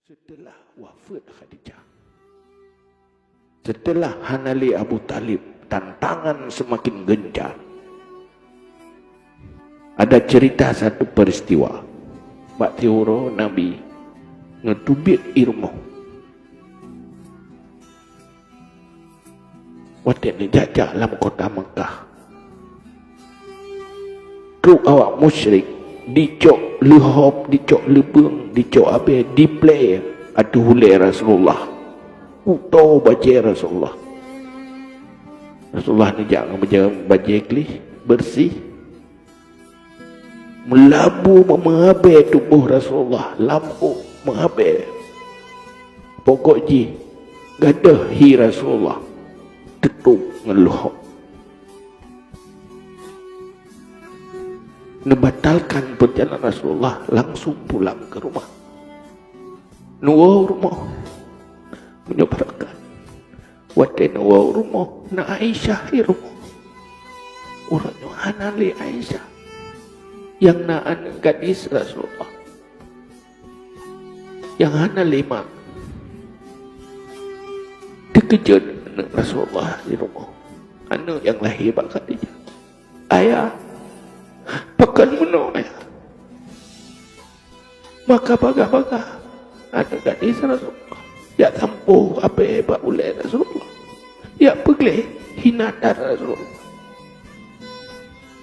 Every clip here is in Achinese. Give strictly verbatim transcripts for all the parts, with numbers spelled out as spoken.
Seuteulah wafeuet Khadijah, seuteulah hana lé Abu Thalib, tantangan seumaken geuncang. Ada ceurita satu peuristiwa. Bak siuroe Nabi neuteubiet i rumoh. Watée neujak-jak lam kota Meukah, trok awak musyrik, jicok leuhop, jicok leubeueng, jicok abée, jiplée ateueh ulée Rasulullah, kuto bajée Rasulullah. Rasulullah neujak ngon bajée, bajée gleh, beureuséh. Meulabu meuabée tuboh Rasulullah, lampôh meuabée. Pokok jih, gadôh hi Rasulullah teutôb ngon leuhop. Neubatalkan peurjalanan Rasulullah, langsong pulang keu rumoh. Neuwoe u rumoh. Meunyoe barangkapeue, watée neuwoe u rumoh, na Aisyah di rumoh. Uroe nyoe hana lé Aisyah, nyang na aneuëk gadis Rasulullah, nyang hana lé mak. Teukeujot aneuëk Rasulullah di rumoh, aneuëk nyang lahé bak Khadijah. "Ayah, pakon meunoe, Ayah?" Maka bagaih-bagaih aneuëk gadis Rasulullah, jak sampôh abée bak ulée Rasulullah, jak peugleh hinan that Rasulullah.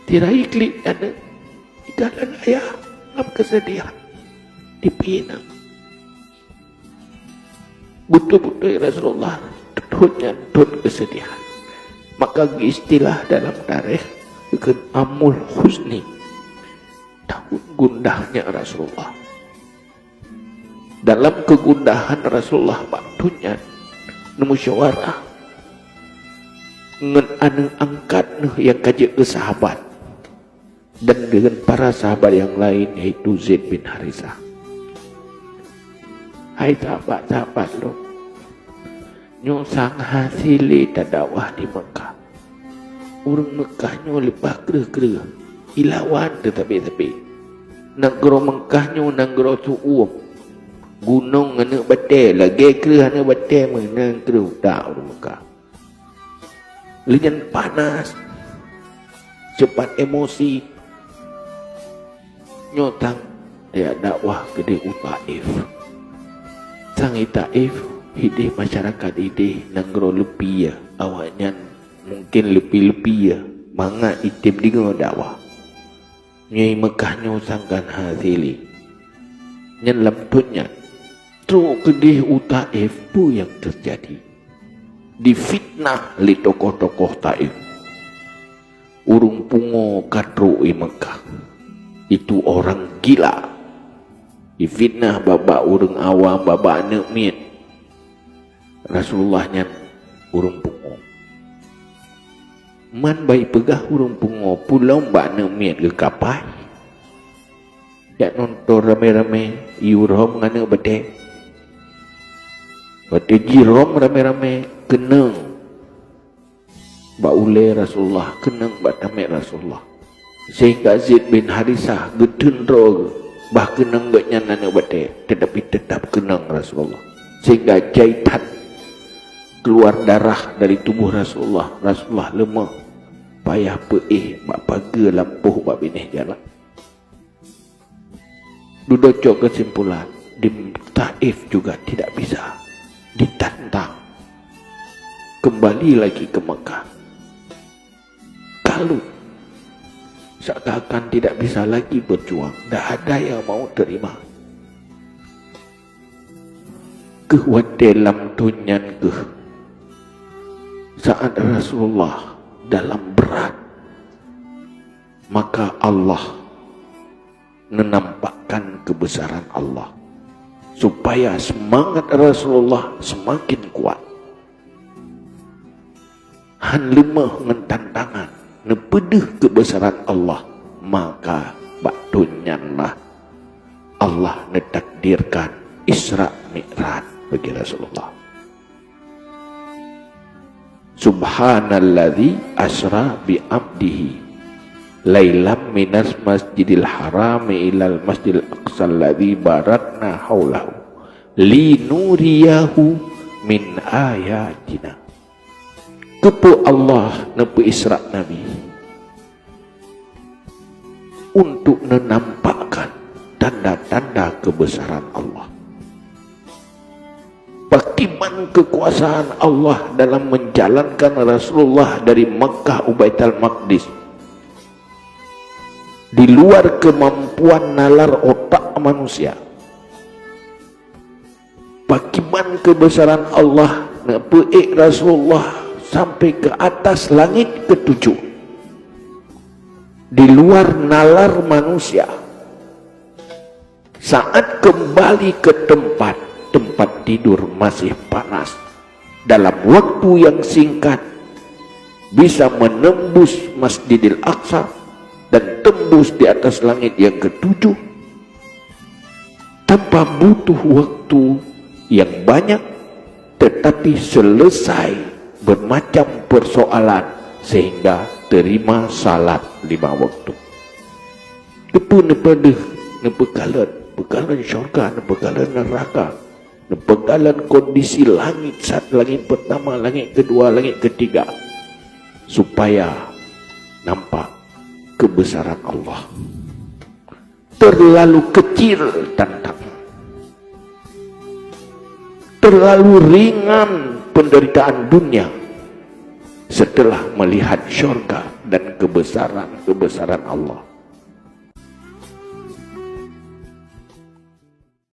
Sira klik aneuëk, ikalon ayah lam keuseudihan, dipeuinong. Beutôi-beutôi Rasulullah thon nyan thon keuseudihan. Maka geuistilah dalam taréh keu Amul Huzni, tahun gundahnya Rasulullah. Dalam keugundahan Rasulullah bak thon nyan, neumusyawarah ngon aneuëk angkat neuh nyang ka jeuet keu sahabat dan dengan para sahabat nyang laén, yaitu Zaid bin Harisah. "Hai sahabat-sahabat lôn, nyoe sang hase lé tadakwah di Meukah. Ureuëng Meukah nyoe leupah kreueh-kreueh, ilawan teuh sabe-sabe. Nanggroe Meukah nyoe nanggroe seu-uem. Gunong aneuëk batée, lagée kreueh aneuëk batée meunan kreueh utak ureuëng Meukah. Lé nyan panas, cepat emosi. Nyoe tang tajak dakwah keudeh u Taif. Sang i Taif, ideh masyarakat ideh nanggroe leupie, awaknyan mungken leupie-leupie mangat item deungoe dakwah. Nyoe i Meukah nyoe sangkan hase lé." Nyan lam thon nyan, trok keudeh u Taif, peue nyang teujadi? Difitnah lé tokoh-tokoh Taif. Ureuëng pungo ka trok i Meukah. Itu orang gila. Difitnah bak-bak ureuëng awam, bak-bak aneuëk miet. Rasulullah nyan ureuëng pungo. Man bak ipeugah ureuëng pungo, peulom bak aneuëk miet geukapai. Jak nonton ramé-ramé, iyue rhom ngon aneuëk batée. Watée jirhom ramé-ramé, keunong bak ulée Rasulullah, keunong bak tamét Rasulullah. Sehingga Zaid bin Harisah geuteun droe geuh, bah keunong gobnyan aneuëk batée, teutapi teutap keunong Rasulullah. Sehingga jai that keluar darah dari tuboh Rasulullah. Rasulullah leumoh, payah peuéh bak pageue lampôh bak binéh jalan. Dudoe cok keusimpulan, di Taif juga tidak bisa, ditantang kembali lagi ke Mekah. Kalut, seakan-akan tidak bisa lagi berjuang, tidak ada yang mau terima. Keuh watée lam thon nyan keuh, saat Rasulullah dalam berat, maka Allah menampakkan kebesaran Allah, supaya semangat Rasulullah semakin kuat. Han leumoh ngon tantangan, neupeudeuh keubeusaran Allah, maka bak thon nyan lah Allah neutakdirkan Isra Mi'raj bagi Rasulullah. Subhanalladzi asra bi abdihi lailam minas masjidil harami ilal masjidil aqsal ladzi barakna haulahu. Linuriyahu min ayatina. Keupeue Allah neupeu-Isra Nabi? Untuk neunampakkan tanda-tanda keubeusaran Allah. Pakiban keukuasaan Allah dalam menjalankan Rasulullah dari Makkah u Baitul Maqdis, di luar keumampuan nalar otak manusia. Pakiban keubeusaran Allah neupeuék Rasulullah sampai keu atas langét keutujoh, di luar nalar manusia. Saat keumbali keu teumpat, teumpat tidur masih panas. Dalam waktu nyang singkat, bisa menembus Masjidil Aqsa dan tembus di atas langét nyang keutujoh, tanpa butuh waktu nyang banyak, tetapi selesai bermacam persoalan sehingga terima salat lima waktu. Keupeue neupeudeuh, neupeukalon, peukalon syurga, neupeukalon neuraka, neupeukalon kondisi langét, saat langét pertama, langét kedua, langét ketiga, supaya nampak keubeusaran Allah. Terlalu kecil tantangan, terlalu ringan penderitaan dunia setelah melihat syurga dan keubeusaran-keubeusaran Allah.